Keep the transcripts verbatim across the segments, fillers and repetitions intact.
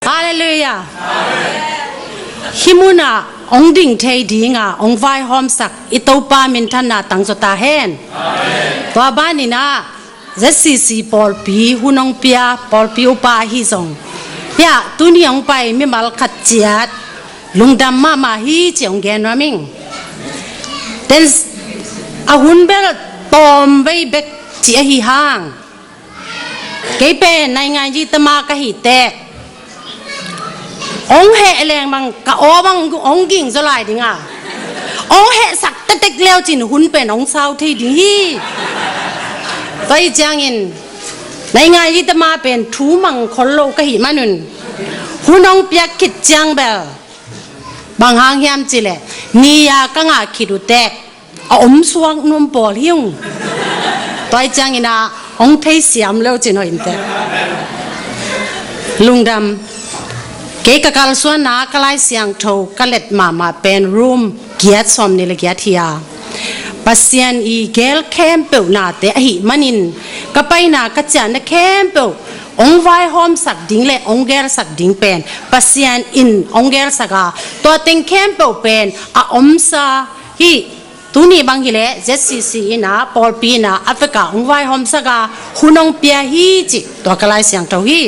Halleluiah. Hih munah hong ding thei dinga hong vaihawmsak i Topa minthanna tangzaw ta hen. Tua baninah Z C C pawlpi hun hong pia pawlpi upa ahi zong, hiah tuni hong pai mimal khat ciat lungdam mahmah hi ci hong gen nuam ing. Ten a hun bel tawm vei bek ci ahi hang, kei pen naingan yitama ka hih teh hong heh leng bang ka aw bang hong ging zaw lai dinga, hong hehsak tektek leu cin hun pen hong sau thei ding hi. Tua hi ciangin naingan yitama pen thu mang khol lo ka hih manun hun hong piak khit ciang bel bang hang hiam cileh ni-a ka ngah khit uh teh a om suak nuam pawl hi ung. Tua hi ciangin ah hong theisiam leu cin hoih inteh. Lungdam. Kei ka kalsuanna ka Lai Siangtho ka let mahmah pen Rom giat sawmnih le giat hi a, Pasian i gel khempeuh nate ahih manin ka paina ka ciahna khempeuh hong vaihawmsak ding le hong gelsak ding pen Pasian in hong gelsak a, tua teng khempeuh pen a omsa hi. Tuni bang hileh Z C C in ah pawlpi in ah a vekah hong vaihawmsak a hun hong pia hi cih tua ka Lai Siangtho hi.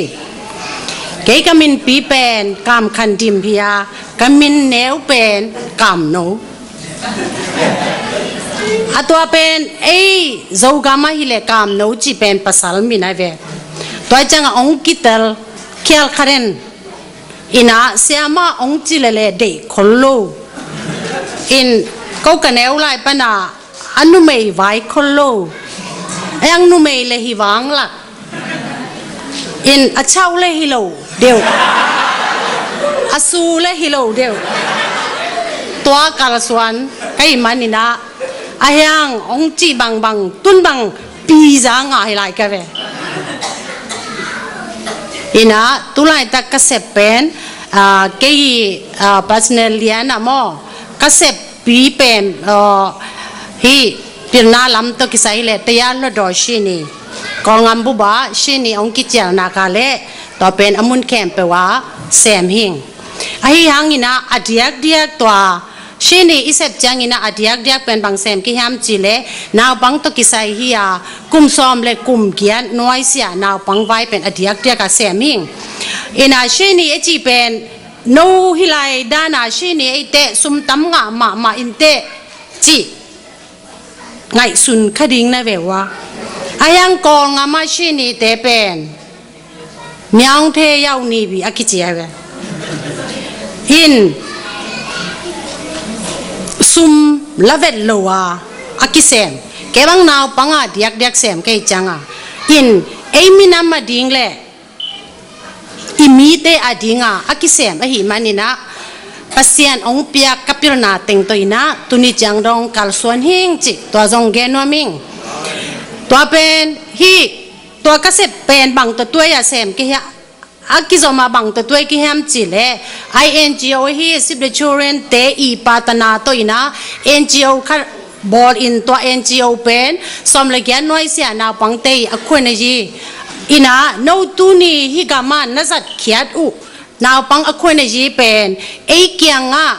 Kei ka minpi pen Kam Khan Dim hi a, ka min neu pen Kamno. A tua pen ei Zogam ah hileh Kamno cih pen pasal min a ve. Tua ciangah hong kitel khial khaten in ah siama hong ci lele deih khol lo. In ko ka neu lai pana a numei vai khol lo. A yang numei le hi vang lak. In a chau le hi lo deuh, a su le hi lo deuh. Tua kalsuan ka hih manin ah a hiang hong cih bangbang tun bang piza ngah hi lai ka ve. In ah tulaitak ka sep pen, ah, kei, ah, personal lian ah maw, ka seppi pen, ah, hih pilna lam tawh kisai hileh taya hlawdaw sini Kawlngam bup ah sini hong kicialna ka leh tua pen a mun khempeuh ah sem hing. Ahi hangin ah a diakdiak tua sini i sep ciangin ah a diakdiak pen bang sem kihiam cileh naupang tawh kisai hi a, kum sawm le kum giat nuaisiah naupang vai pen a diakdiak a sem hing. In ah sini a cih pen no hi lai dana sini ei teh sum tam ngah mahmah inteh cih ngaihsun kha ding na ve uh a. A hiang Kawlngam ah sini te pen Myaung Thae Yaw Ni Wi a kici a ve. In sum la vet lo a a kisem. Kei bang naupang a diakdiak sem kei cianga, in ei minam a ding le i mite a dinga a kisem ahih manin ah Pasian hong piak ka pilna teng tawh in ah tuni ciang dong kalsuan hing cih tua zong gen nuam ing. Tua pen hih tua ka sep pen bang tawh tuai a sem kei hiam, a kizom a bang tawh tuai kei hiam cileh, ai N G O hi, Save the Children te i patana tawh in ah N G O kha bawl in tua N G O pen sawm le giat nuaisiah naupangte i a khuan a yi. In ah no tuni hih gam ah na zatkhiat uh naupang a khuan a yi pen ei kiangah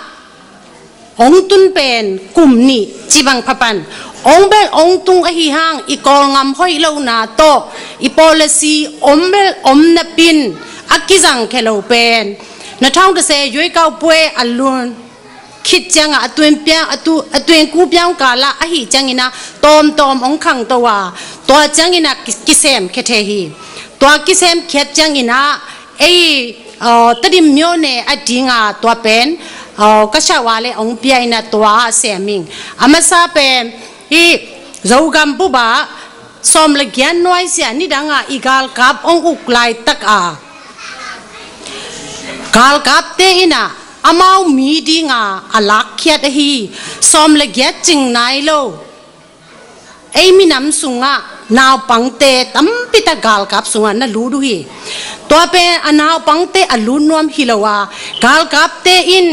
hong tun pen kum nih ci bang phapan hong bel hong tung ahi hang i Kawlngam hoih lohna tawh i policy om bel om napin a kizang khia lo pen na thawng tase yuai kau puai a lun khit ciangah a tuin piang a tu a tuin ku piang kala ahi ciangin ah tawmtawm hong khangto a, tua ciangin ah ki- kisem khia thei hi. Tua kisem khiat ciangin ah ei, uh, Tedim myone a dinga tua pen, uh, ka sawh a le hong pia in ah tua a sem ing. A masa pen hih Zogam bup ah sawm le giat nuaisiah nidangah i galkap hong uk laitak a galkapte in ah amau mi dinga a lakkhiat ahi sawm le giat cing nai lo ei minam sungah naupangte tampitak galkap sungah na lut uh hi. Tua pen a naupangte a lut nuam hi lo a, galkapte in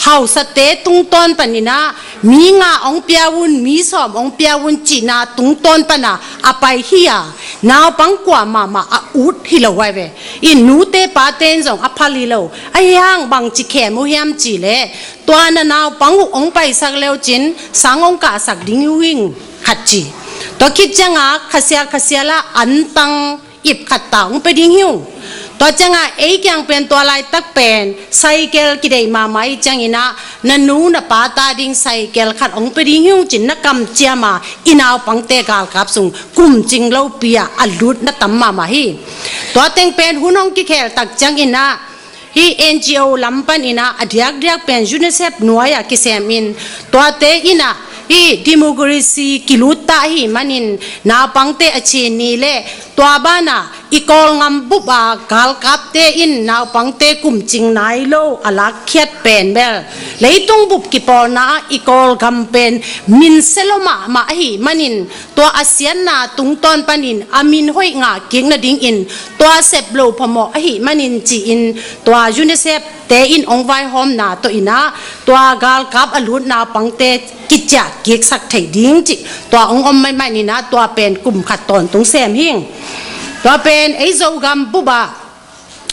hausate tungtawn panin ah mi nga hong pia un, mi sawm hong pia un cihna tungtawn pana a pai hi a, naupang kua mahmah a ut hi lo ai ve. In nute pate in zong a phal hi lo. Ahi hang bang ci khem uh hiam cih leh, tua na naupang uh hong paisak leu cin sang hong kahsak ding uh hing, khat ci. Tua khit cianga khasial khasial a antang ip khat ta hong pia ding hi ung. Tua cianga ei kiang pen tua laitak pen cycle kideih mahmah ih cianginah na nu na pa ta ding cycle khat hong pia ding hi ung cin na kamciam a, i naupangte galkap sung kumcing lopi ah a lut na tam mahmah hi. Tua teng pen hun hong kikhel tak cianginah hih N G O lam paninah a diakdiak pen UNICEF nuai-ah kisem in, tuate inah hih democracy kilut ta ahih manin naupangte a cin ni le tua banah i Kawlgam bup a galkapte in naupangte kumcing nai lo a lakkhiat pen bel leitung bup kipawlna ah i Kawlgam pen min sia lo mahmah ahih manin tua a siatna tungtawn panin a min hoih ngah kik nadingin tua sep lo phamawh ahih manin ci-in tua UNICEF te in hong vaihawmna tawh inah tua galkap a lut naupangte kiciah kiksak theih ding cih tua hong om maimah inah tua pen kum khat tawntung sem hing. Tua pen ei Zogam bup ah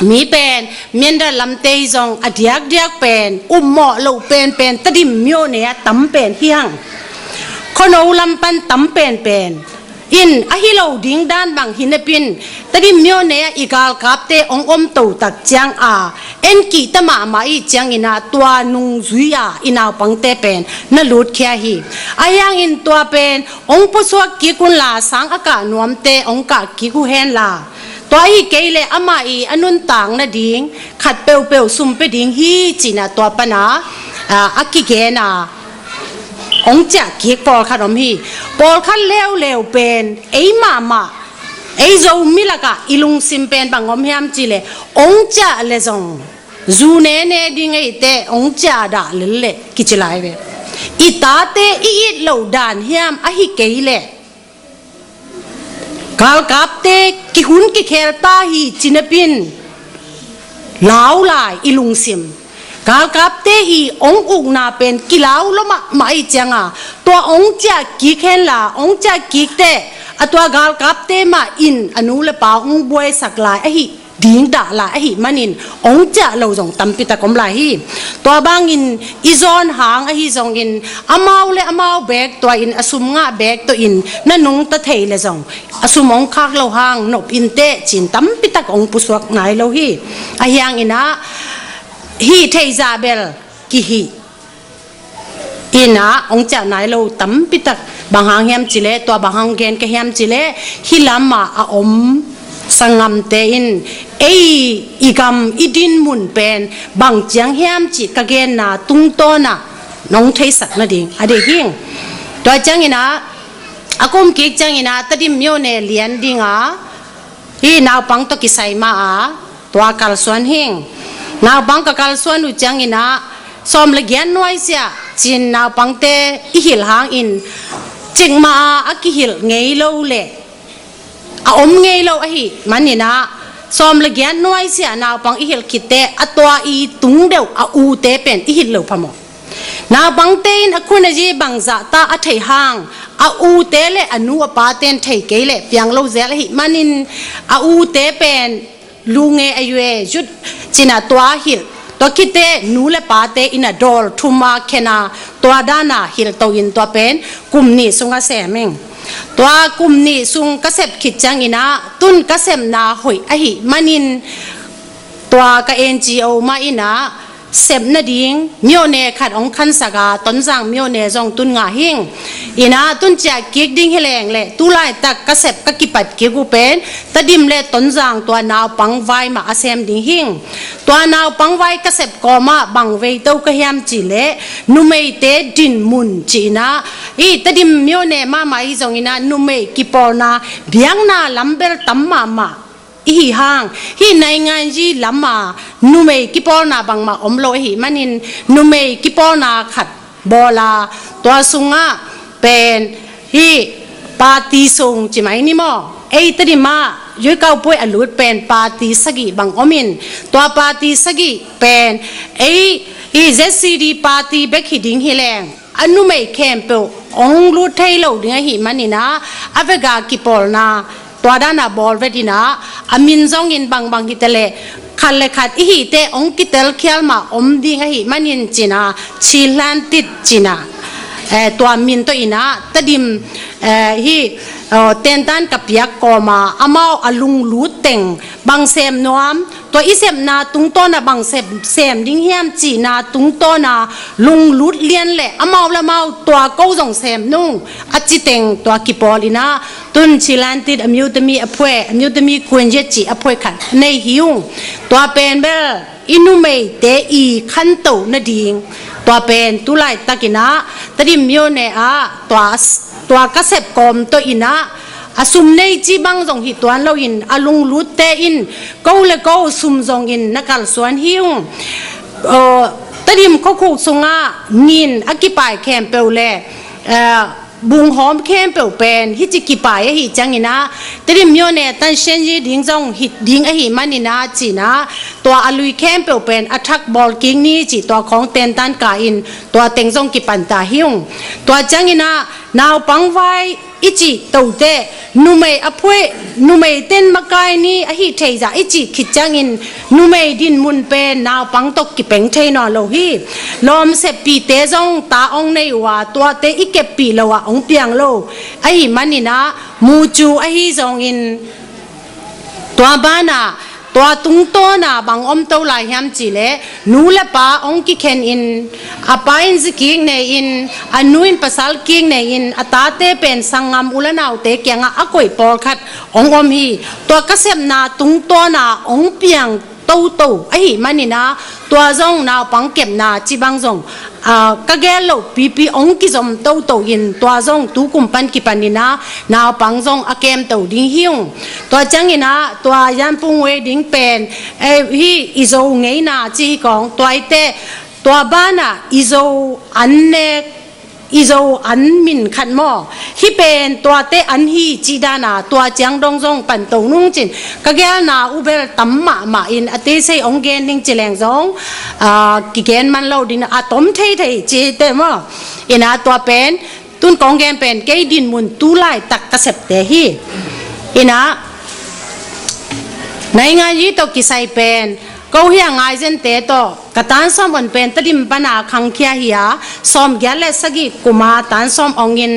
mi pen Myanmar lamte zong a diakdiak pen upmawh loh penpen Tedim myone a tam pen hi hang. Khuano lam pan tam penpen in ahi lo ding dan bang hi napin Tedim myone ah i galkapte hong om to tak ciang a en kihta mahmah ih cianginah tua nung zui a i naupangte pen na lutkhia hi. Ahi hangin tua pen hong pusuak kik unla sang a kah nuamte hong kah kik uh henla, tua ahi kei leh amah i a nuntak nading khat peuhpeuh sum pia ding hi cinah tua pana a, a kigen a hong ciah kik pawlkhat om hi. Pawlkhat leuleu pen ei mahmah ei Zomi lakah i lungsim pen bang om hiam cih leh hong ciah leh zong zu nene ding ei teh hong ciah dah lel leh kici lai ve. I tate i it loh dan hiam ahi kei leh galkapte kihun kikhel ta hi ci napin lau lai i lungsim. Galkapte i hong ukna pen kilau lo mahmah ih cianga tua hong ciah kik henla hong ciah kik teh a tua galkapte mah in a nu le pa hong buaisak lai ahi ding dah lai ahih manin hong ciah lo zong tampitak om lai hi. Tua bangin i zawn hang ahi zongin amau le amau beek tua in a sum ngah beek tawh in na nungta thei le zong a sum hong khak lo hang nop in teh cin tampitak hong pusuak nai lo hi. Ahi hanginah hih theih zah bel kihih inah hong ciah nai lo tampitak. Bang hang hiam cih leh tua bang hang gen ka hiam cih leh hih lamah a om sanggamte in ei i gam i din mun pen bang ciang hiam cih ka genna tungtawnah nong theisak nading a deih hing. Tua cianginah a kum kik cianginah Tedim myone lian dinga hih naupang tawh kisai ma a tua kalsuan hing. Naupang ka kalsuan uh cianginah sawm le giat nuaisiah cin naupangte i hilh hangin cikmah a a kihilh ngei lo le a om ngei lo ahih maninah sawm le giat nuaisiah naupang i hilh khitteh a tua i tung deuh a ute pen i hilh lo phamawh. Naupangte in a khun a zi bangzah ta a theih hang a ute le a nu a pate in thei kei leh piang lo zel ahih manin a ute pen lunge a yue zut cinah tua hilh. Tua khitteh nu le pate in a dawl thuma khena tua dana hilh to in tua pen kum nih sung a sem ing. Tua kum nih sung ka sep khit cianginah tun ka sepna hoih ahih manin tua ka N G O mah inah sep nading myone khat hong khansak a Tonzang myone zong tun ngah hing. Inah tun ciah kik ding hi leng le tulaitak ka sep ka kipat kik uh pen Tedim le Tonzang tua naupang vai mah a sem ding hing. Tua naupang vai ka sep kawmah bang vei to ka hiam cih leh numeite din mun ci inah i Tedim myone mahmah hi zonginah numei kipawlna biakna lam bel tam mahmah i hi hang hih nainganzi lama numei kipawlna bangmah om lo ahih manin numei kipawlna khat bawl a tua sungah pen hih party sung ci mai ni maw? Ei Tedim ah ရွေးကောက်ပွဲ a lut pen party sagih bang om in tua party sagih pen ei hih Z C D party bek hi ding hi leng a numei khempeuh hong lut thei lo ding ahih manin ah, a vek a kipawlna tua dan a bawl vet in ah, a min zongin bangbang hi ta leh khat le khat i hihte hong kitelkhial mah om ding ahih manin ci-in ah, Chi Hlan Tit ci-in ah, eh, tua min tawh in ah Tedim, eh, hih, eh, tentan ka piak kawm a, amau a lunglut teng bang sem nuam, tua i sepna tungtawn a bang sem, sem ding hiam cihna tungtawn a lunglut lian leh amau le amau tua ko zong sem nung a ci teng tua kipawl in ah, tun Chi Hlan Tit အမျိုးသမီးအဖွဲ့, အမျိုးသမီးကွန်ရက် cih a phuai khat nei hi ung. Tua pen bel i numeite i khantoh nading, tua pen tu laitak in ah Tedim မြို့နယ် ah tua, tua ka sep kawm tawh in ah, a sum nei cih bang zong hi tuan loin, a lunglutte in ko le ko sum zongin na kalsuan hi ung. Aw, Tedim khuakhuk sungah nin a kipai khempeuh le, eh, bunghawm khempeuh pen hih ci kipai ahih ciangin ah, Tedim မြို့နယ် သန့်ရှင်းရေး ding zong hi ding ahih manin ah ci-in ah, tua a lui khempeuh pen a thak bawl kik ni cih tua khawng tentan ka in, tua teng zong kipan ta hi ung. Tua ciangin ah naupang vai i cih tote, numei a phuai, numei ten makai ni ahih theih zah i cih khit ciangin, numei dinmun pen naupang tawh kipeng thei nawn lo hi. Lawm seppihte zong ta hong nei uh a, tuate i keppih lo ah hong piang lo ahih manin ah, mucu ahi zongin, tua banah tua tungtawn a bang om to lai hiam cih leh, nu le pa hong kikhen in, a pa in zi kik nei in, a nu in pasal kik nei in, a tate pen sanggam u le naute kiangah a koih pawlkhat hong om hi. Tua ka sepna tungtawn a hong piang toto ahih manin ah, tua zong naupang kepna cih bang zong, ah, ka gel loh pipi hong kizom toto in, tua zong tu kum pan kipan in ah naupang zong a kem to ding hi ung. Tua ciangin ah tua Yanpung Wei ding pen, eh, hih i Zo ngeina cih hi kawng, tua i teh, tua banah i Zo an nek, i Zo an min khat maw, hih pen tuate an hi cih dan a, tua ciang dong zong pan to nung cin, ka gelna uh bel tam mahmah in, a teisei hong gen ding ci leng zong, ah, kigen man lo ding a, tom theithei ci teh maw. In ah tua pen, tun kong gen pen kei dinmun tu laitak ka septe hi. In ah, naingan yi tawh kisai pen, ko hi a ngaizente tawh ka tan sawm ong pen Tedim pan a khangkhia hi a, sawmgiat le sagih kum a tan sawm ong in,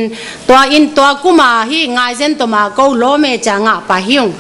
tua in tua kum a hih ngaizen tom a ko lawm e ci a ngah pah hi ung.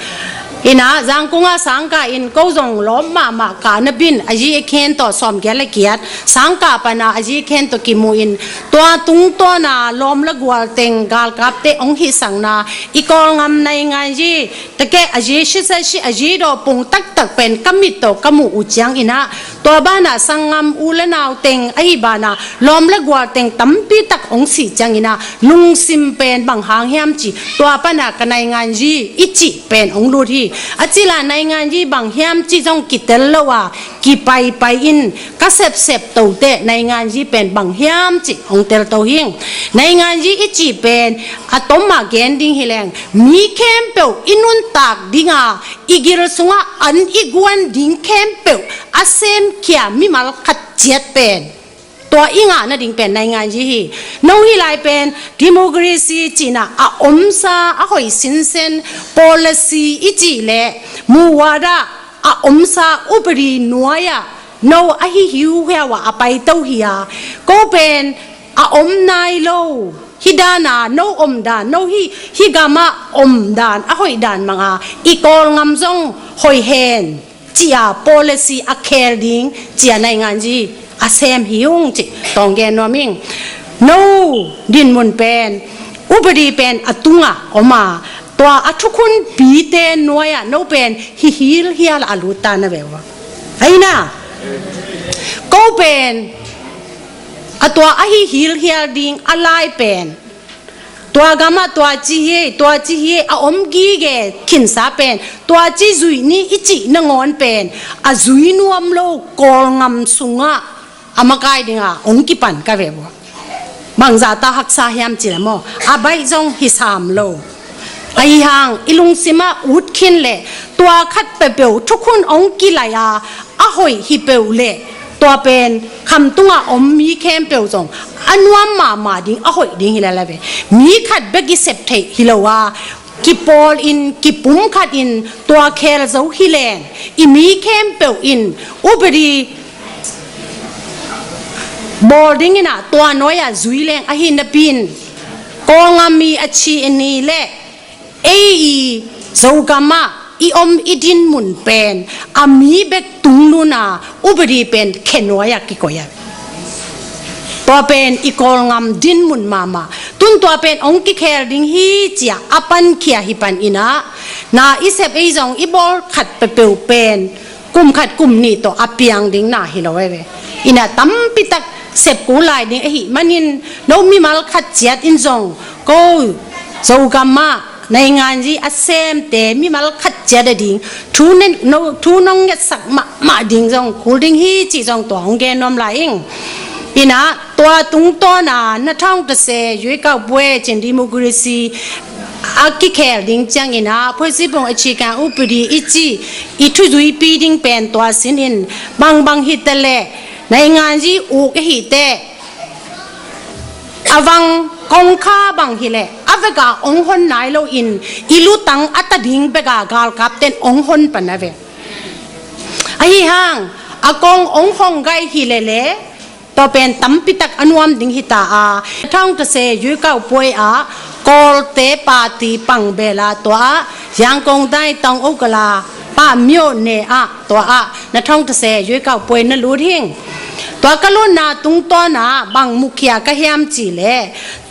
In ah, Zangkung a sangkah in ko zong lawm mahmah kah na bin, a zi a khen tawh sawmgiat le giat, sangkah pan a a zi a khen tawh kimu in, tua tungtawn a lawm le gual teng galkapte hong hihsakna, i Kawlgam naingan yi, takeh a zi sisa si, a zi dawh pung taktak pen ka mit tawh ka muh uh ciangin ah, tua banah sanggam u le nau teng, ahih banah lawm le gual teng tampi tak hong sih ciangin ah, lungsim pen bang hang hiam cih, tua pan a ka naingan yi i cih pen hong lut hi. A cih lah naingan yi bang hiam cih zong kitel lo a, kipaipai in, ka sepsep tote naingan yi pen bang hiam cih hong tel to hi ing. Naingan yi i cih pen a tom a gen ding hi leng, mi khempeuh i nuntak ding a, i gil sungah an i guan ding khempeuh a semkhia mimal khat ciat pen, tua i ngah nading pen naingan yi hi. No hih lai pen democracy cihna a omsa, a hoih sinsen, policy i cih leh, muwada a omsa, upadi nuai ah no a hi hiuhiau ah a paito hi a, ko pen a om nai lo, hih dan a no om dan, no hih, hih gam ah om dan, a hoih dan mang a, i Kawlgam zong hoih hen cih a policy a khel ding cih a naingan yi a sem hi ung cih tawng gen nuam ing. No dinmun pen, upadi pen a tung a om a, tua a thukhunpite nuai ah no pen hi hilhial a lut ta na ve ua. Ahi na, ko pen a tua a hi hilhial ding a lai pen, tua gam ah tua ci hi, tua ci hi, a om gige khinsa pen, tua ci zuih ni i cih nangawn pen, a zui nuam lo Kawlgam sungah a makai ding a hong kipan ka ve ua. Bangzah ta haksa hiam cih leh maw, a baih zong hi sam lo. Ahi hang i lungsim ah ut khin leh, tua khat peuhpeuh thukhun hong kilai a, a hoih hi peuh leh, tua pen khamtungah om mi khempeuh zong a nuam mahmah ding, a hoih ding hi lala ve. Mi khat bek i sep theih hi lo a, kipawl in, kipum khat in tua khel zo hi leng, i mi khempeuh in upadi bawl ding in ah tua nuai-ah zui leng ahi napi in, Kawlgam mi a chi a ni leh ei i Zogam ah i om i dinmun pen a mi bek tungnun a upadi pen khe nuai-ah kikoih a. Tua pen i Kawlgam dinmun mahmah. Tun tua pen hong kikhel ding hi ci-a a pankhia hi pan in ah, na i sep ei zong i bawl khat peuhpeuh pen kum khat kum nih tawh a piang ding na hi lo e ve. In ah tampi tak sep kul lai ding ahih manin, no mimal khat ciat in zong ko Zogam ah nainganzi a semte mimal khat ciat a ding thu nen, no, thu nong ngetsak mahmah ding zong kul ding hi cih zong tua hong gen nuam lai ing. In ah tua tungtawn a နှစ်ထောင့်တစ်ဆယ် ရွေးကောက်ပွဲ cin democracy a kikhel ding ciangin ah ဖွဲ့စည်းပုံအခြေခံဥပဒေ i cih i thuzuipi ding pen tua sin in, bangbang hi ta leh nainganzi uk i hih teh, a vang kongkha bang hi leh a vek a hong hon nai lo in, i lutang a ta ding bek a galkapte in hong hon pan a ve. Ahi hang a kong hong hong gai hi leh leh tua pen tampi tak a nuam ding hi ta a. နှစ်ထောင့်တစ်ဆယ် ရွေးကောက်ပွဲ ah Kawlte party pangbel a tua ah Yangon, Dai Tong, Ukala, Pa Myo Ne ah tua ah နှစ်ထောင့်တစ်ဆယ် ရွေးကောက်ပွဲ na lut hing. Tua ka lutna tungtawn ah bang mukhia ka hiam cih leh,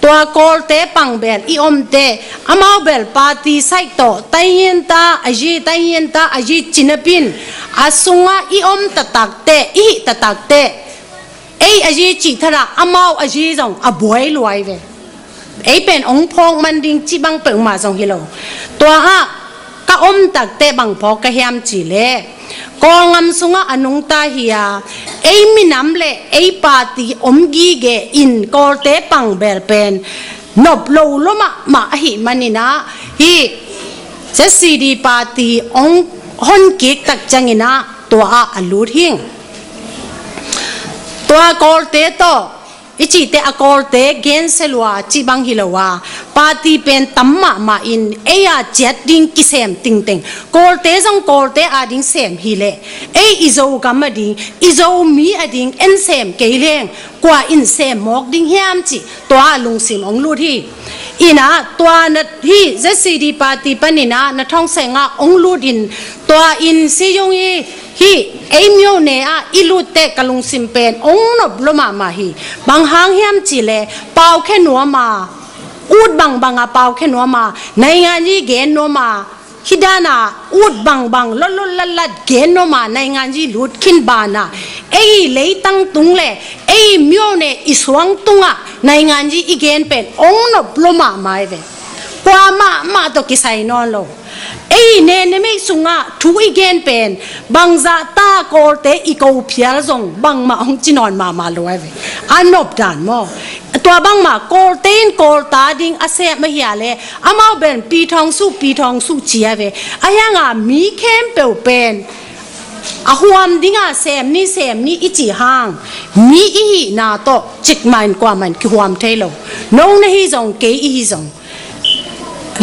tua Kawlte pangbel i om teh amau bel party saik tawh taihin ta a zi, taihin ta a zi ci napi in, a sungah i om taktak teh, i hih taktak teh, ei a zi cih thadah amau a zi zong a buai luai ve. Ei pen hong phawk man ding cih bang peuhmah zong hi lo. Tua ah ka om tak teh bang phawk ka hiam cih leh, Kawlgam sungah a nungta hi a, ei minam leh ei party om gige in Kawlte pangbel pen nop lo lua mahmah ahih manin ah, hih Z C D party hong hon kik tak ciangin ah tua ah a lut hing. Tua Kawlte tawh i cih teh a Kawlte gensia lua cih bang hi lo a, party pen tam mahmah in ei a ciat ding kisem tingteng. Kawlte zong Kawlte a ding sem hi leh, ei i Zogam a ding, i Zomi a ding en sem kei leng kua in sem mawk ding hiam cih tua ah lungsim hong lut hi. In ah tua na hih Z C D party panin ah na thawng seng ah hong lut in, tua in Siyung i hih ei Myo Ne ah i lut teh ka lungsim pen hong nop lua mahmah hi. Bang hang hiam cih leh pau khe nuam a, ut bangbang a pau khe nuam a, naingan i gen nuam a, hih dan a ut bangbang, lotlot latlat gen nuam a, naingan i lut khin ban a, ei leitang tung leh ei Myo Ne i suang tungah naingan i gen pen hong nop lua mahmah hi ve. Kua mahmah tawh kisai nawn lo. Ei ne ne mei sungah thu i gen pen bangzah ta Kawlte i ko phial zong bangmah hong ci nawn mahmah lua hi ve. A nop dan maw. Tua bangmah Kawlte in Kawlte a ding a sem ahi a leh amau bel pi thawng suh, pi thawng suh ci a ve. Ahi hang a mi khempeuh pen a huam ding a sem ni, sem ni i cih hang, mi i hihna tawh cikmah in kuamah in kihuam thei lo. No na hi zong, kei i hi zong,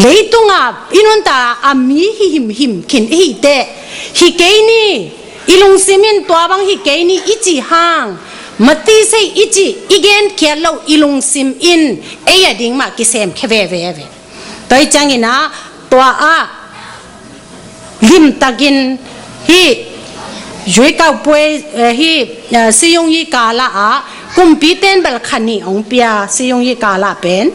leitung a i nuntak a mi hi himhim khin i hih teh, hi kei ni, i lungsim in tua bang hi kei ni i cih hang, mati sei i cih i genkhiat loh i lungsim in ei a ding mah kisem khe veve ve. Tua hi ciangin ah tua ah limtakin hih ရွေးကောက်ပွဲ, eh, hih, eh, Siyung i kal ah kumpite'n bel kha nih hong pia, Siyung i kal ah pen.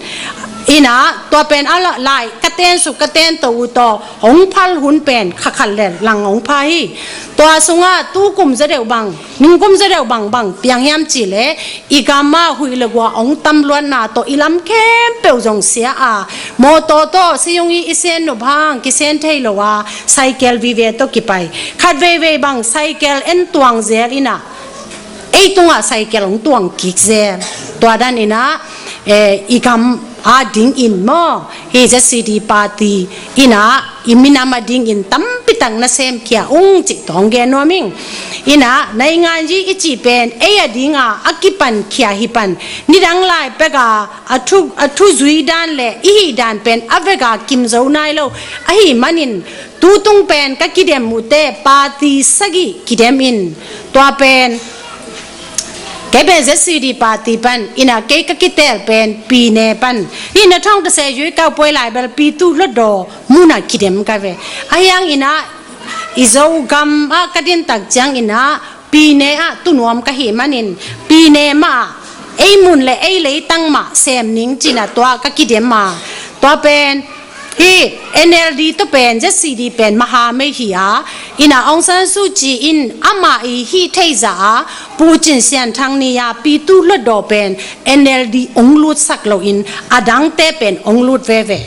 In ah tua pen a la lai ka ten suk ka ten to uh tawh hong phal hun pen kha khat leh lang hong pha hi. Tua sungah tu kum za deuh bang, ning kum za deuh bangbang piang hiam cih leh, i gam ah huih le gua hong tam luatna tawh i lam khempeuh zong sia a, mawtaw tawh Siyung i i sen nop hang kisen thei lo a, cycle vive tawh kipai. Khat veivei bang cycle en tuang zel in ah, ei tungah cycle hong tuang kik zel. Tua dan in ah, eh, i gam a dingin maw, hi Z C D party in ah i minam a dingin tampitak na semkhia ung cih tawh hong gen nuam ing. In ah nainganzi i cih pen ei a dinga a kipankhia hi pan, nidang lai peka a thu, a thuzui dan le i hih dan pen a veka kim zo nai lo. Ahih manin tutung pen ka kidem uh teh party sagih kidem in, tua pen kei pen Z C D party pan, in ah kei ka kitel pen Pyine pan. Ni na thong ta se yui kau puai lai bel Pyithu Hluttaw mun ah kidem ka ve. Ahi hangin ah i Zogam ah ka din tak ciangin ah Pyine ah tu nuam ka hih manin Pyine mah ah ei mun le ei leitang mah sem ning ci-in ah tua ka kidem a. Tua pen hi N L D tawh pen Z C D pen mahamei hi a, in ah Aung San Suu Kyi in amah i hih theih zah a Pu Cin Sian Thang ni a Pyithu Hluttaw pen N L D hong lutsak loin a dangte pen hong lut veve.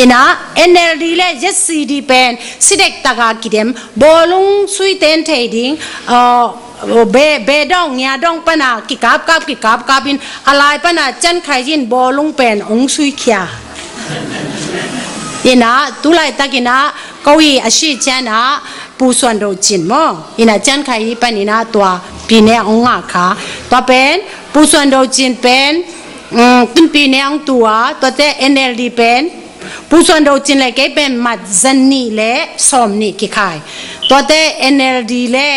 In ah N L D le Z C D pen si dektak a kidem, bawlung sui ten thei ding, uh, be, be dawng, ngia dawng pan a kikapkap, kikapkap in a lai pan a Cian Khai Yin bawlung pen hong suikhia. In ah tu laitak in ah ko i a si cian ah Pu Suan Do Cin maw, in ah Cian Khai Yin pan in ah tua Pyine hong ngah kha. Tua pen Pu Suan Do Cin pen, um, tun Pyine hong tu a, tuate N L D pen Pu Suan Do Cin le kei pen mat za nih le sawm nih kikhai. Tuate N L D le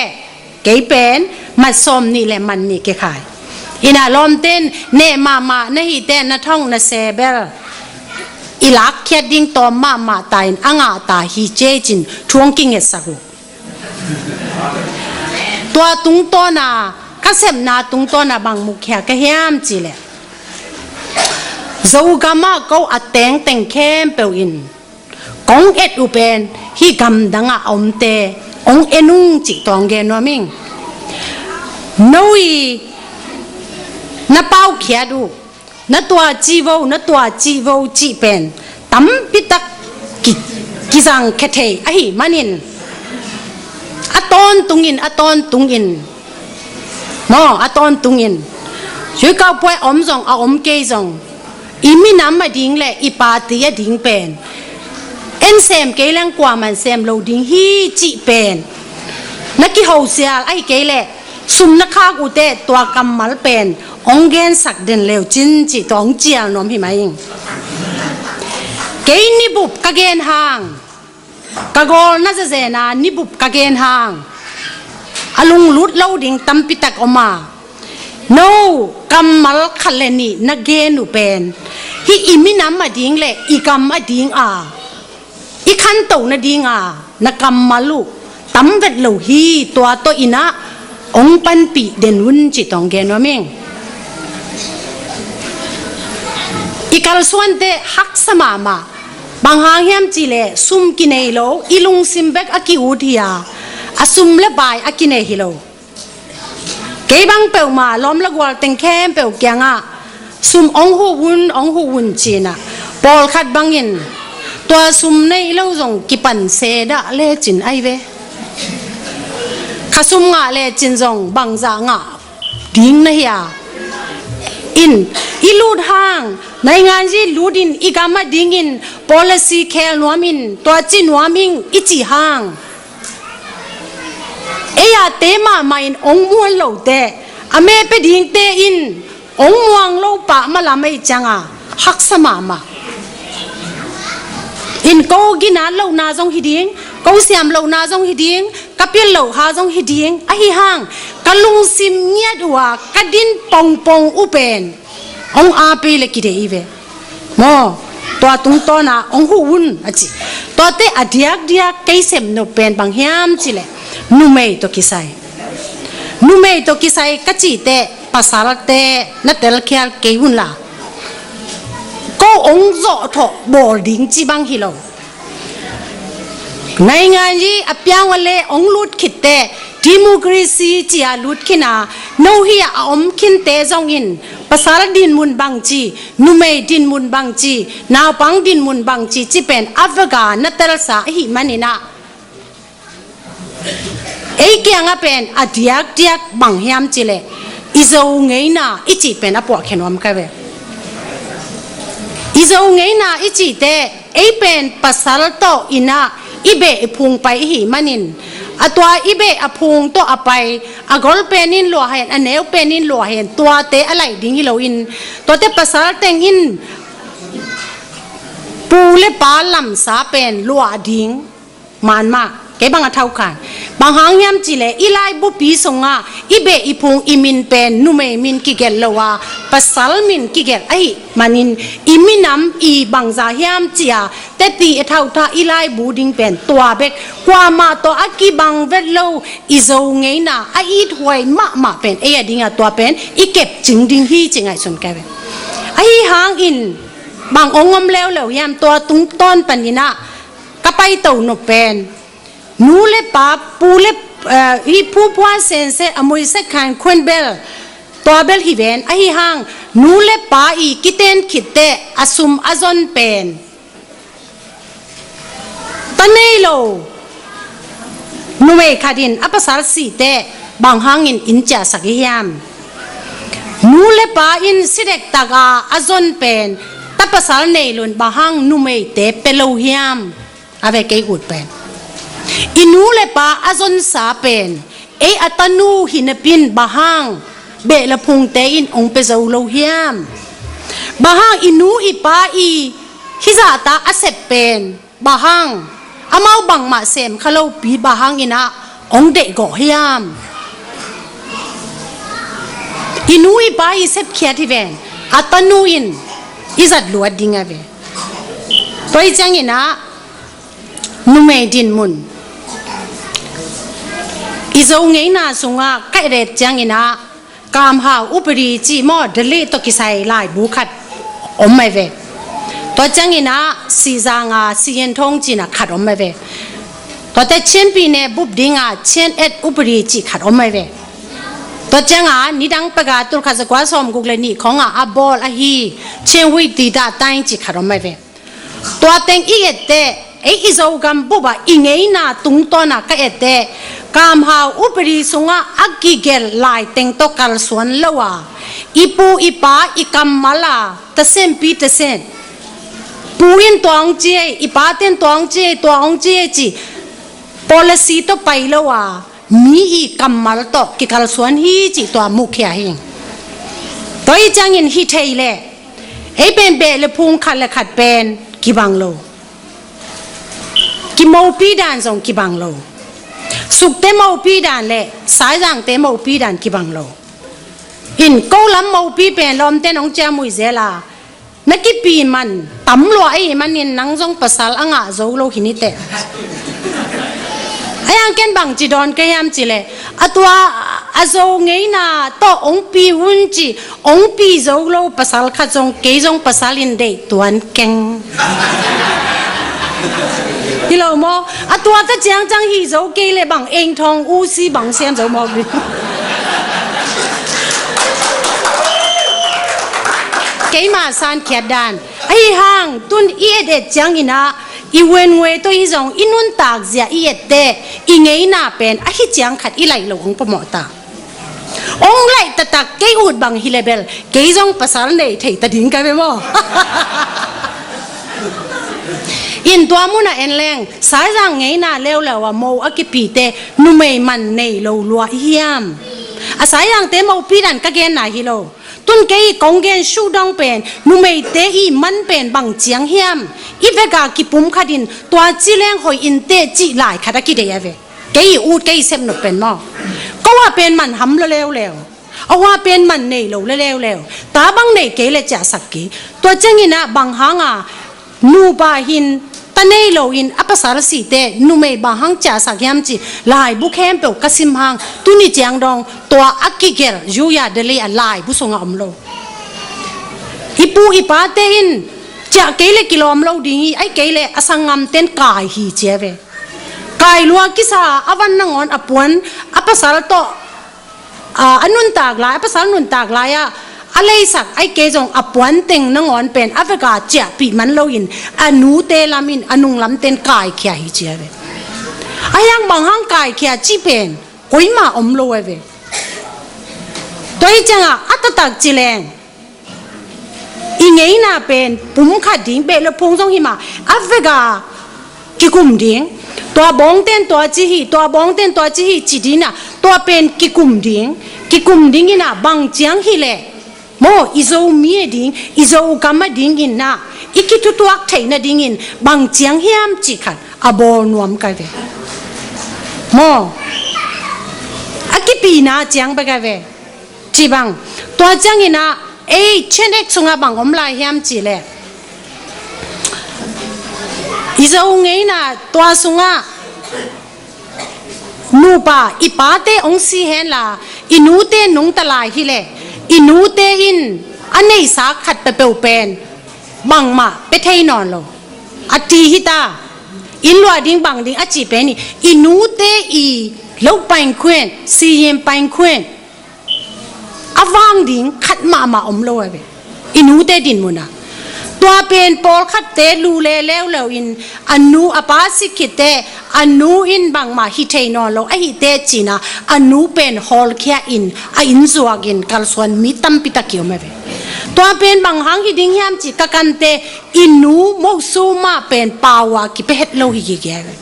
kei pen mat sawm nih le mat nih kikhai. In ah lawmten neh mahmah na hih teh na thong na se bel i lakkhiat ding tawm mahmah ta in a ngah ta hi ci-in thu hong kingetsak uh. Tua tungtawn a, ka sepna tungtawn a bang mukhia ka hiam cih leh, Zogam ah ko a tengteng khempeuh in kong et uh pen hih gamdang ah a omte hong en ung cih tawh hong gen nuam ing. No i na paukhiat uh, na tua cih vo, na tua cih vo cih pen tampitak ki, kizangkhia thei ahih manin a tawntungin, a tawntungin maw, a tawntungin, sui kau puai a om zong, a om kei zong, i minam a ding le i party a ding pen en sem kei leng kuaman sem lo ding hi cih pen na kihosial ahih kei leh sum na khak uh teh tua kammal pen hong gensak den leu cin cih tawh hong cial nuam hi mah ing. Kei nibup ka gen hang, ka gawl na zazena nibup ka gen hang, a lunglut lo ding tampitak om a, no kammal khat le nih na gen uh pen hih i minam a ding le i gam a ding a i khantoh nading a na kammal uh tam vet lo hi. Tua tawh in ah hong panpih den un cih tawh hong gen nuam ing. I kalsuante haksa mahmah. Bang hang hiam cih leh sum kinei lo, i lungsim bek a ki-ut hi a, a sum le pai a kinei hi lo. Kei bang peuhmah lawm le gual teng khempeuh kiangah sum hong huh un, hong huh un ci-in ah, pawlkhat bangin tua sum nei lo zong kipan se dah lecin ahi ve. Kha sum ngah lecin zong bangzah ngah ding na hi a. In, i lut hang, nainganzi lut in, i gam a dingin policy khel nuam in, tua ci nuam ing i cih hang, ei a te mahmah in hong muan lo teh, a me pia dingte in hong muang lo pah malam ei ciang a haksa mahmah. In ko ginat lohna zong hi ding, ko siam lohna zong hi ding, ka pil loh ha zong hi ding, ahi hang ka lungsim ngiat uh a ka din pongpong uh pen hong api le kidei ve. Maw, tua tungtawn a hong huh un a ci. Tuate a diakdiak kei sem nop pen bang hiam cih leh numei tawh kisai. Numei tawh kisai ka cih teh pasalte na telkhial kei un la, ko hong zawhthawh bawl ding ci bang hi lo. Nainganzi a piang a le hong lut khit teh democracy ci-a lut khin a, no hi a a om khinte zongin pasal dinmun bangci, numei dinmun bangci, naupang dinmun bangci ci pen a veka na telsa ahih manin ah, ei kiangah pen a diakdiak bang hiam cih leh i Zo ngeina i cih pen a puahkhia nuam ka ve. I Zo ngeina i cihte, ei pen pasal tawh in ah i beh i phung pai i hih manin, a tua i beh a phung tawh a pai, a gol pen in luah hen, a neu pen in luah hen, tuate a laih ding hi loin, tuate pasal teng in pu le pa lamsa pen luah ding man mah, kei bang a thaukhan. Bang hang hiam cih leh i laibupi sungah i beh i phung i min pen numei min kigelh lo a, pasal min kigelh ahih manin, i minam i bangzah hiam cih a teci a thauhtha i laibu ding pen tua bek. Kuamah tawh a kibang vet lo i Zo ngeina a ithuai mahmah pen ei a ding a, tua pen i kepcing ding hi ci ngaihsun ka hi ve. Ahi hangin bang hong om leuleu hiam, tua tungtawn panin ah ka paito nop pen, nu le pa, pu le, eh, i phuphua sense, a muisek khan khuan bel, tua bel hi ven. Ahi hang nu le pa i kiten khit teh a sum a zon pen, ta nei lo numei khat in a pasal sih teh bang hangin inn ciahsak i hiam? Nu le pa in si dektak a a zon pen ta pasal nei loin bang hang numeite pia lo hiam? A ve, kei ut pen, i nu le pa a zonsa pen ei a tanu hi napi-in bang hang beh le phungte in hong pia zo lo hiam? Bang hang i nu i pa i hih zahta a sep pen bang hang amau bangmah sem kha lopi bang hangin ah hong deihgawh hiam? I nu i pa i sepkhiat hi ven, a tanu in i zat luat ding a ve. Tua hi ciangin ah numei dinmun, i Zo ngeina sungah ka et et ciangin ah Kamhau Upadi cih maw, Delhi tawh kisai laibu khat om mai ve. Tua ciangin ah Sihzang a Siyenthong cih na khat om mai ve. Tuate Chin Pyine bup ding a Chin Et Upadi cih khat om mai ve. Tua ciang a nidang pek a tul khat za kua sawmguk le nih khawng a a bawl ahi Chin Witita Taing cih khat om mai ve. Tua teng i et teh, ei i Zogam bup ah i ngeina tungtawn ah ka et teh, Kamhau Upadi sungah a kigelh lai teng tawh kalsuan lo a, i pu i pa i kammal a, tasempi tasem, pu in tua hong ci ei, i pate in tua hong ci ei, tua hong ci ei cih policy tawh pai lo a, mi i kammal tawh kikalsuan hi cih tua mukhia hi. Tua hi ciangin hi thei leh ei pen beh le phung khat le khat pen kibang lo. Kimopi dan zong kibang lo. Sukte mopi dan le Saizangte mopi dan kibang lo. In ko lam mopi pen lawmte in hong ciamui zel a, na kipi man tam lua ahih manin nang zong pasal a ngah zo lo hi ni teh. Ahi hang ken bangci dawn ka hiam cih leh, a tua a Zo ngeina tawh hong pi un cih hong pi zo lo pasal khat zong, kei zong pasal in deih tuan keng. Hi lo maw? A tua ta ciangciang hi zo kei leh bang eng thawng usi bang siam zo mawk ding. Keima sankhiat dan. Ahi hang tun i et et ciangin ah i wen ngwe tawh hi zong i nuntak zia i et teh i ngeina pen ahi ciang khat i laih lo hong pamawh ta. Hong laih taktak kei ut bang hi leh bel kei zong pasal nei thei ta ding ka ve maw? In tua mun ah en leng, Saizang ngeina leuleu a mo a kipite numei man nei lo lua i hiam? A Saizangte mopi dan ka genna hi lo. Tun kei kong gen sudong pen, numeite i man pen bang ciang hiam? I vek a kipum khat in tua ci leng hoih in teh cih lai khat a kideih a ve. Kei i ut, kei i sep nop pen maw? Ko a pen man ham lo leuleu. A hua pen man nei lo leuleu. Ta bang nei kei leh ciahsak kei. Tua ciangin ah bang hang a nupa hin ta nei lo in a pasal sih teh numei bang hang ciahsak hiam cih laibu khempeuh ka sim hang, tuni ciang dong tua a kigelh Yuya Delhi a laibu sungah om lo. I pu i pate in ciah kei leh kilawm lo ding hi, ahih kei leh a sanggamte in kai hi ci a ve. Kai lua kisa a van nangawn a puan a pasal tawh, a, a nuntak lai, a pasal nuntak lai-ah a leisak ahih kei zong a puanteng nangawn pen a vek a ciahpih man loin a nute lam in a nunglamte in kaikhia hi ci a ve. Ahi hang bang hang kaikhia cih pen koima om lo a ve. Tua hi ciangah a taktak ci leng, I ngeina pen pum khat ding, beh le phung zong hi mah, a vek a kikum ding. Tua bawngten tua ci hi, tua bawngten tua ci hi ci ding a, tua pen kikum ding. Kikum ding in a, bang ciang hi leh maw, i Zomi a ding, i Zogam a ding in a, i kithutuak theihna dingin bang ciang hiam cih khat a bawl nuam ka ve. Maw, a kipina ciang bek a ve. Ci bang, tua ciangin a, ei, Gen X sungah bang om lai hiam cih leh, i Zo ngeina tua sungah nupa, i pate hong si hen la, i nute nungta lai hi leh, i nute in a neihsa khat peuhpeuh pen bangmah pia thei nawn lo. A ti hi ta, inn luah ding bang ding a cih pen hi, i nute i lo paing khuin, siyim paing khuin, a vang ding khat mahmah om lo a ve. I nute dinmun a, tua pen pawlkhatte lu le leuleu in, a nu a pa si khit teh a nu in bangmah hi thei nawn lo ahih teh ci-in a, a nu pen hawlkhia in, a inn zuak in kalsuan mi tampi tak ki om a ve. Tua pen bang hang hi ding hiam cih ka kan teh, i nu mosu mah pen pau a kipia het lo hi gige a ve.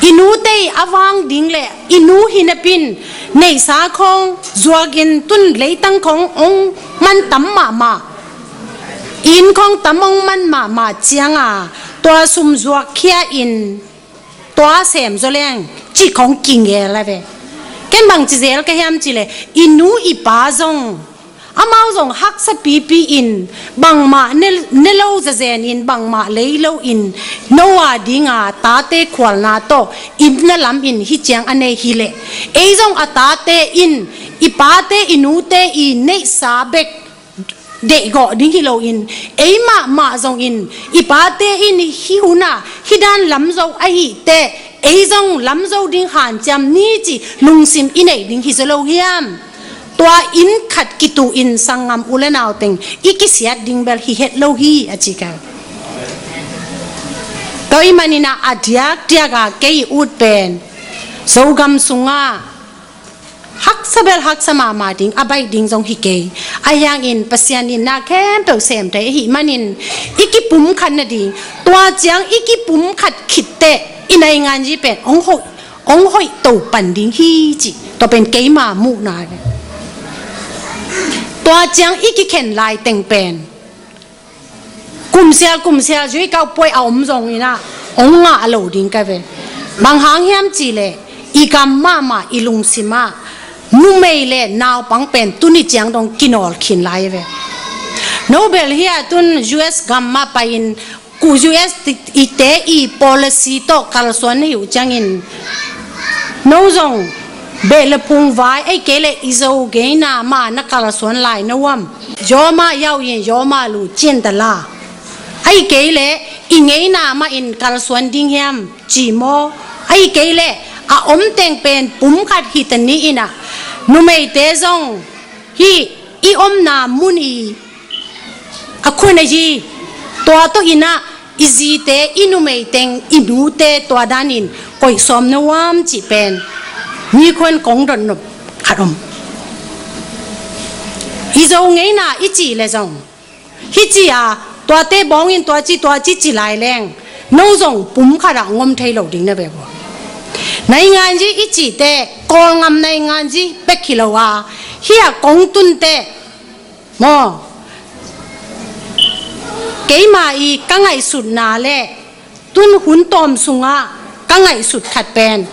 I nute i a vang ding le i nu hi napi-in neihsa khawng zuak in, tun leitang khawng hong man tam mahmah, inn khawng tam hong man mahmah ciang a, tua sum zuak khia in tua sem zaw leng cih khawng kingel a ve. Ken bang ci zel ka hiam cih leh, i nu i pa zong, amau zong haksa pipi in, bangmah ne, ne lo zazen in, bangmah lei lo in, no a ding a tate khualna tawh inn na lam in hi ciang a nei hi leh, ei zong a tate in, i pate i nute i neihsa bek deihgawh ding hi lo in, ei mahmah zong in, i pate in hih hun a hih dan lam zo ahih teh, ei zong lam zo ding hanciam ni cih lungsim i neih ding hi zaw lo hiam? Tua inn khat kituh in sanggam u le nau teng i kisiat ding bel hi het lo hi, a ci ka. Tua ahih manin a, a diakdiak a kei i ut pen Zogam sungah haksa bel haksa mahmah ding, a baih ding zong hi kei. Ahih hangin Pasian in na khempeuh sem thei ahih manin, i kipumkhat nading, tua ciang i kipumkhat khit teh i nainganzi pen hong hoih, hong hoih to pan ding hi cih, tua pen keima muhna hi. Tua ciang i kikhen lai teng pen kumsial kumsial zui kau puai a om zong in a, hong ngah lo ding ka ve. Bang hang hiam cih leh, i gam mahmah i lungsim ah numei le naupang pen tuni ciang dong kinawl khin lai ve. No bel hi a, tun U S gam mah pai-in, ku U S i te i policy tawh kalsuan na hi uh ciangin, no zong beh le phung vai, ahih kei leh i Zo ngeina mah na kalsuan lai na uam? Yawma yau yin yawma lu cin ta la. Ahih kei leh i ngeina mah in kalsuan ding hiam ci maw? Ahih kei leh a om teng pen pumkhat hi ta ni in a, numeite zong hih i omna mun i a khun a zi, tua tawh in a, i zite, i numei teng, i nute tua danin koih sawm na uam cih pen mi khuan kong dot nop khat om. I Zo ngeina i cih leh zong, hih ci a, tuate bawngin tua ci, tua ci ci lai leng, no zong pumkhat ah ngom thei lo ding na ve uh. Nainganzi i cih teh Kawlgam nainganzi bek hi lo a, hih a kong tun teh maw, keima i ka ngaihsutna le tun hun tawm sungah ka ngaihsut khat pen,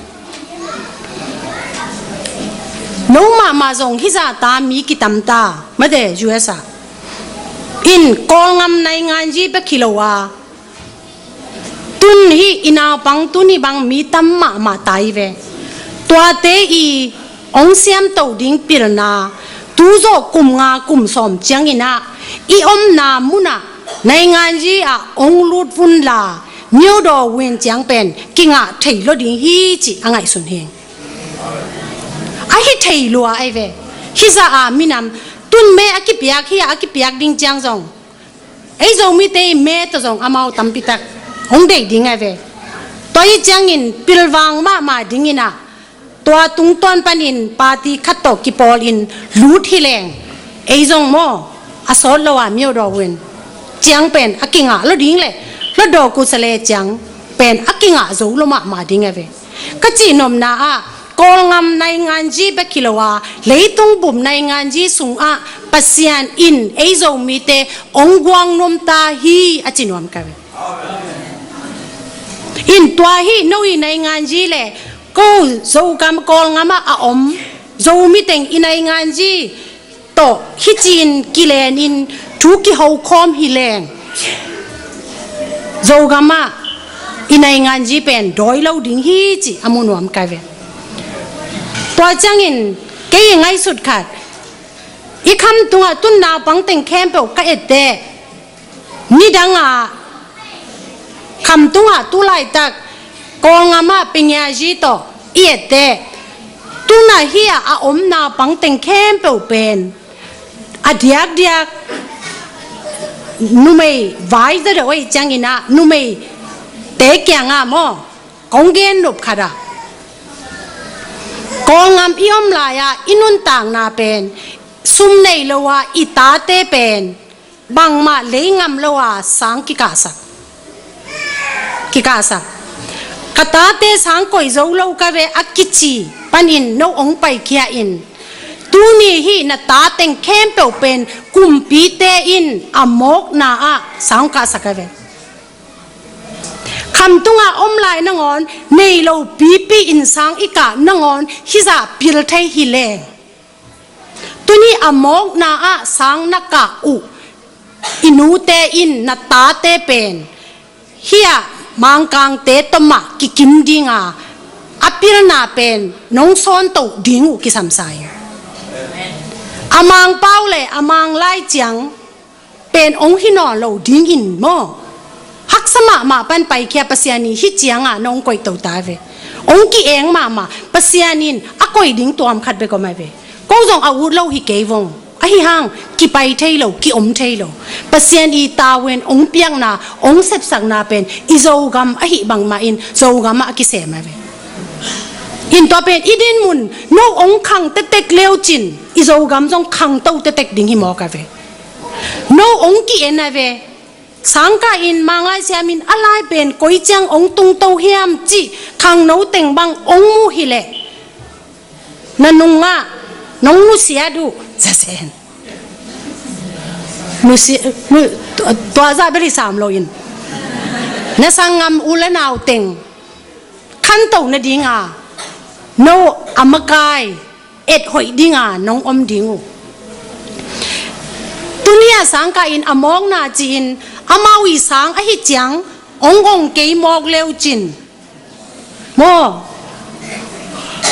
no mahmah zong hih zah ta mi kitam ta mate, U S ah. In Kawlgam nainganzi bek hi lo a, tun hih i naupang tuni bang mi tam mahmah ta hi ve. Tuate i hong siamto ding pilna, tu zawh kum nga kum sawm ciangin a, i omna mun ah nainganzi ah hong lut vun la, nyo daw win ciang pen kingah thei lo ding hi cih a ngaihsun hi. A hi thei lua ahi ve. Hih zah a minam, tun me a kipiak hi a, a kipiak ding ciang zong, ei Zomite i me tawh zong amau tampi tak hong deih ding ahi ve. Tua hi ciangin pilvang mahmah dingin a, tua tungtawn panin party khat tawh kipawlin lut hi leng, ei zong maw, a sawt lo a mi awdaw un. Ciang pen a kingah lo ding le, lo daw kusa le ciang pen a kingah zo lo mahmah ding a ve. Ka cih nopna ah, Kawlgam nainganzi bek hi lo a, leitung bup nainganzi sungah Pasian in ei Zomite ong guang nuam ta hi a ci nuam ka ve. In tua hi no i nainganzi le, ko Zogam Kawlgam ah a om Zomi teng i nainganzi tawh hi ci-in kilen in thu kiho khawm hi leng, Zogam ah i nainganzi pen dawi lo ding hi cih a mu nuam ka ve. Tua ciangin kei i ngaihsut khat, i khamtung ah tun naupang teng khempeuh ka etteh, nidang ah khamtung ah tu laitak Kawlgam ah pengiazi tawh i etteh, tun ah hi ah a om naupang teng khempeuh pen a diakdiak numei vai za deuh ahih ciangin ah, numeite kiangah maw, kong gen nop khat ah, Kawlgam i om lai-ah i nuntakna pen, sum nei lo a i tate pen bangmah lei ngam lo a sang kikahsak, kikahsak. Ka tate sang koih zo lo ka ve a kici panin no ong paikhia in, tuni hi na ta teng khempeuh pen kumpite in a mawkna ah sang kahsak a ve. Khamtung ah om lai nangawn nei lo pipi in sang i kah nangawn hizah pil thei hi leng, tuni a mawkna ah sang na kah uh i nute in na tate pen hi ah Mangkangte tawh mah kikim ding a, a pilna pen nong sawntoh ding uh kisam sa ing. A Mangpau le a Manglai ciang pen ong hi nawn lo ding in maw, haksa mahmah pan paikhia, Pasian i hih ciangah nong koihto ta ve. Ong ki-eng mahmah, Pasian in a koih ding tuam khat bek om a ve. Ko zong a ut lo hi kei vong, ahi hang kipai thei lo, ki-om thei lo. Pasian i tavuan ong piakna, ong sepsakna pen i Zogam ahih bangmah in Zogam ah a kisem a ve. In tua pen i dinmun no ong khang tektek leucin i Zogam zong khangto tektek ding hi mawk a ve. No ong ki-en a ve. Sangkah in Manglai siam in a lai pen koi ciang ong tungto hiam cih khangno teng bang ong mu hi leh, na nungah nong nusiat uh zazen, nusi, nu, tua zah bel hi sam lo in, na sanggam u le nau teng khanto nading a no a makai et hoih ding a nong om ding uh. Tuni a sangkah in a mawkna ci-in amau i sang ahi ciang ong ong kei mawk leucin maw,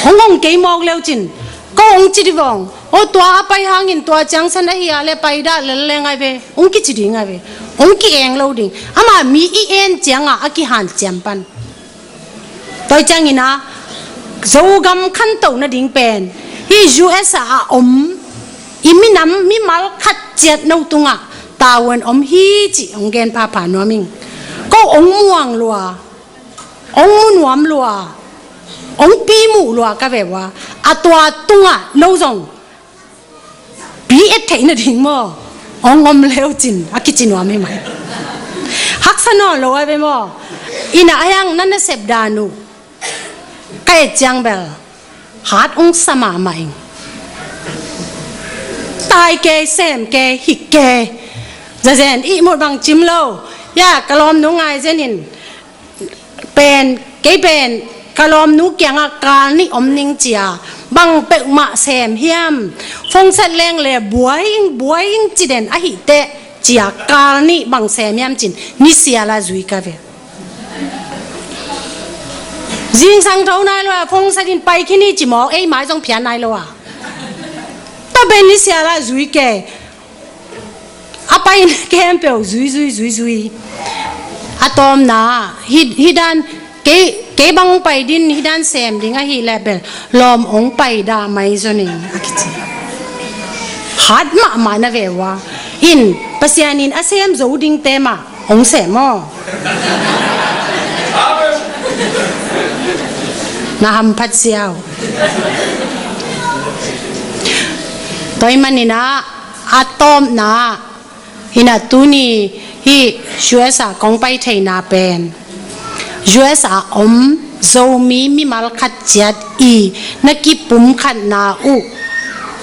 ong ong kei mawk leucin ko ong ci di vong, o tua a pai hangin tua ciang san ahi a le pai dah lel leng a ve, ong kici ding a ve. Ong ki-eng lo ding, amah mi i en ciangah a kihanciam pan. Tua ciangin a Zogam khanto nading pen hi U S A a om i minam mimal khat ciat no tungah tavuan om hi cih ong gen phapha nuam ing. Ko ong muang lua, ong mu nuam lua, ong pi muh lua ka ve ua, a tua tungah no zong pi et theih nading maw, ong om leucin a kici nuam hi mai. Haksa nawn lo a ve maw. Ina a hiang na nasep dan uh ka et ciang bel hat ong sa mahmah ing. Tai kei, sem kei, hik kei. Zazen ihmut bang cim lo. Ya, ka lawmnu ngai zenin pen, kei pen ka lawmnu kiangah kal nih om ning cia, bang peuhmah sem hiam, fongset leng le buai ing, buai ing ci den ahi teh cia, kal nih bang sem hiam cin nisiala zui ka ve. Zingsang tho nai lo a, fongset in pai khin hi ci mawk, ei mai zong phiat nai lo a. Tua pen nisiala zui kei. A paina khempeuh zui, zui, zui, zui. A tawmna hi, hi dan, kei, kei bang pai din hi dan sem ding ahi leh bel lawm ong pai dah mai zon ing a kici. Hat mahmah na ve ua. In Pasian in a sem zo dingte mah ong sem aw. Na hamphat siau. Tua ahih manin ah A tawpna in ah tuni hih U S a kong pai theihna pen U S a om Zomi mimal khat ciat i na kipumkhatna uh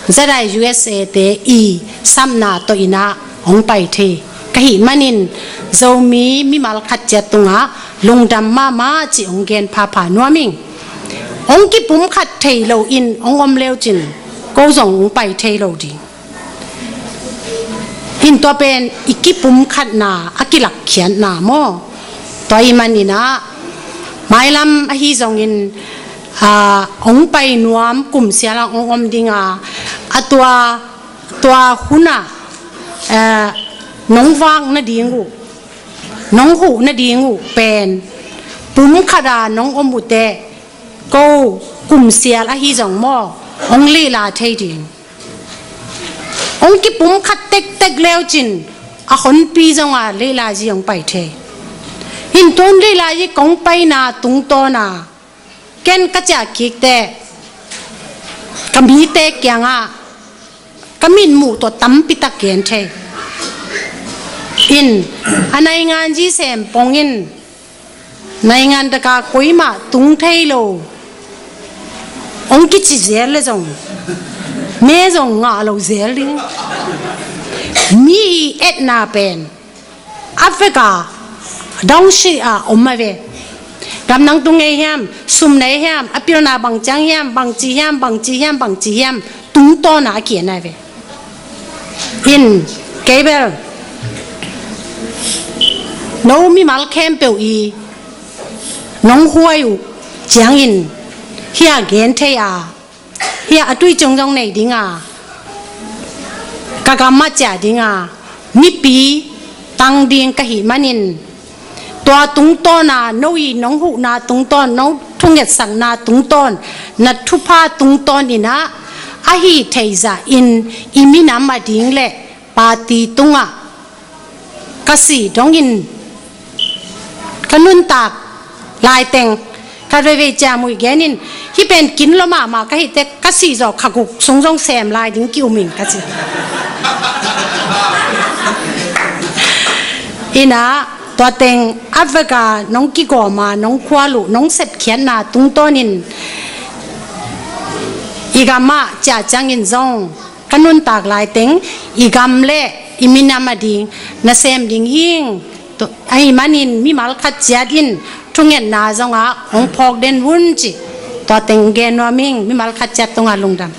Zadai U S A te i sapna tawh in ah hong pai thei ka hih manin Zomi mimal khat ciat tungah lungdam mahmah cih hong gen phapha nuam ing. Hong kipumkhat thei lo in hong om leu cin ko zong hong pai thei lo ding. Hin tua pen i kipumkhatna a kilakkhiatna maw? Tua i manin ah mailam ahi zongin ah hong pai nuam kumsial ah hong om ding a, a tua tua hun ah ah nong vak nading uh nong huh nading uh pen pumkhat a nong om uh teh ko kumsial ahi zong maw hong lila thei ding. Hong kipumkhat tektek leu cin a honpi zong a lila zi hong pai thei. Hin tun lila zi kong paina tungtawn a ken ka ciah kik teh ka mite kiangah ka mitmuh tawh tampi tak gen thei. In a naingan zi sem pong in naingan taka koimah tung thei lo hong kici zel le zong me zong ngah lo zel ding. Mi i etna pen a vek a dong si a om a ve. Gamdang tung ngei hiam, sum nei hiam, a pilna bang ciang hiam, bang ci hiam, bang ci hiam, bang ci hiam, tungtawn a a kian a ve. In kei bel no mimal khempeuh i nong huai uh ciangin hia gen thei a hia a tui ciong zong nei ding a ka gam ah ciah ding a mipi tang ding ka hih manin tua tungtawn a no i nong huhna tungtawn nong thungetsakna tungtawn na thupha tungtawn in ah a hi thei zah in i minam a ding le party tungah ka si dongin ka nuntak laiteng ka veivei ciamui genin hih pen kin lo mahmah ka hih teh ka si zawh kha guk sung zong sem lai ding ki um ing ka ci. In ah tua teng a vek a nong kigawm a nong khual uh nong sepkhiatna tungtawnin i gam ah ciah ciangin zong ka nuntak laiteng i gam le i minam a ding na sem ding hing. Tua ahih manin mimal khat ciat in thungetna zongah hong phawk den vun ci. Tua teng gen nuam ing. Mimal khat ciat tungah lungdam.